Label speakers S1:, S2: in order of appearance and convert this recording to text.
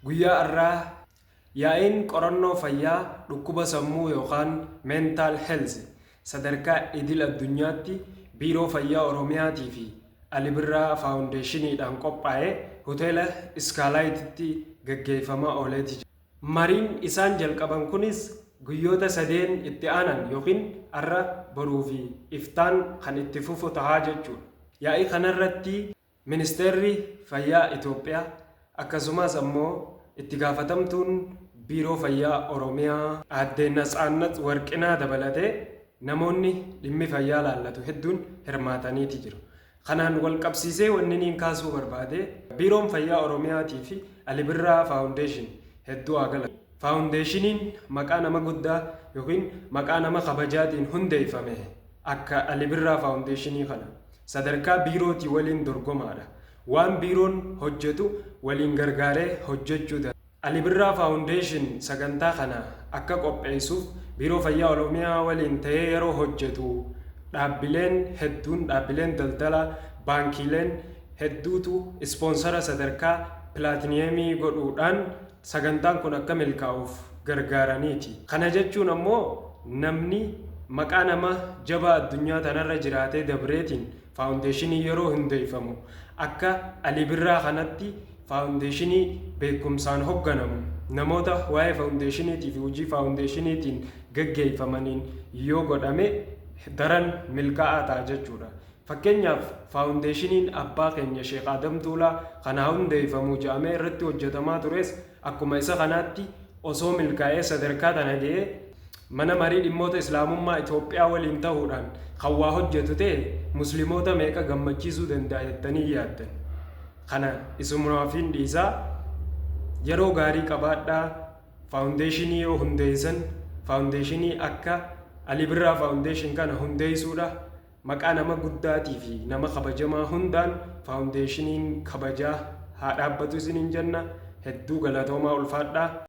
S1: Guyyaa arraa yaa'iin qorannoo fayyaa dhukkuba sammuu yookaan mental health sadarkaa idil addunyaatti Biiroo Fayyaa Oromiyaatii fi Ali Birraa Faawundeeshiniidhaan qophaa'e Hoteela Iskaalaayititti gaggeeffamaa ooleeti jira. Mariin isaan jalqaban kunis guyyoota sadeen itti aanan yookiin arra, boruu fi iftaan kan itti fufu taha jechuudha. Yaa'ii kanarratti Ministeerri Fayyaa Itoophiyaa akkasumas ammoo itti gaafatamtuun Biiroo Fayyaa Oromiyaa Aadde Natsaannat Warqinaa dabalatee namoonni dhimmi fayyaa laallatu hedduun hirmaataniiti jiru. Kanaan wal qabsiisee wanniniin kaasuu barbaade Biiroon Fayyaa Oromiyaatii fi Ali Birraa Foundation hedduu haa galatu. Faawundeeshiniin maqaa nama guddaa yookiin maqaa nama kabajaatiin hundeeffame akka Ali Birraa Faawundeeshinii kana sadarkaa biirootii waliin dorgomaadha. Waan biiroon hojjetu waliin gargaaree hojjechuu danda'a. Ali Birraa Foundation sagantaa kana akka qopheessuuf Biiroo Fayyaa Oromiyaa waliin ta'ee yeroo hojjetu dhaabbileen hedduun, dhaabbileen daldalaa, baankiileen hedduutu ispoonsara sadarkaa pilaatiniyeemii godhuudhaan sagantaan kun akka milkaa'uuf gargaaraniiti. Kana jechuun ammoo namni maqaa nama jabaa addunyaa tanarra jiraatee dabreetiin faawundeeshiniin yeroo hundeeffamu akka Alii Birraa kanatti faawundeeshinii beekumsaan hogganamu namoota waa'ee faawundeeshiniitii fi hojii faawundeeshiniitiin gaggeeffamaniin yoo godhame daran milkaa'aa ta'a jechuudha. Fakkeenyaaf faawundeeshiniin abbaa keenya Sheekh Adam Tuulaa kan haa hundeeffamu ja'amee irratti hojjetamaa tures akkuma isa kanaatti osoo milkaa'ee sadarkaa tana ga'ee Mana Marii Dhimmoota Islaamummaa Itoophiyaa waliin tahuudhaan kan waa hojjetu ta'e Muslimoota meeqa gammachiisuu danda'a jettanii yaaddan? Kana isinumaafin dhiisa. Yeroo gaarii qabaadhaa. Faawundeeshinii yoo hundeessan faawundeeshinii akka Ali Birraa Foundation kana hundeessuudha. Maqaa nama guddaatii fi nama kabajamaa hundaan faawundeeshiniin kabajaa haa dhaabbatu isiniin jenna. Hedduu galatoomaa ulfaadhaa.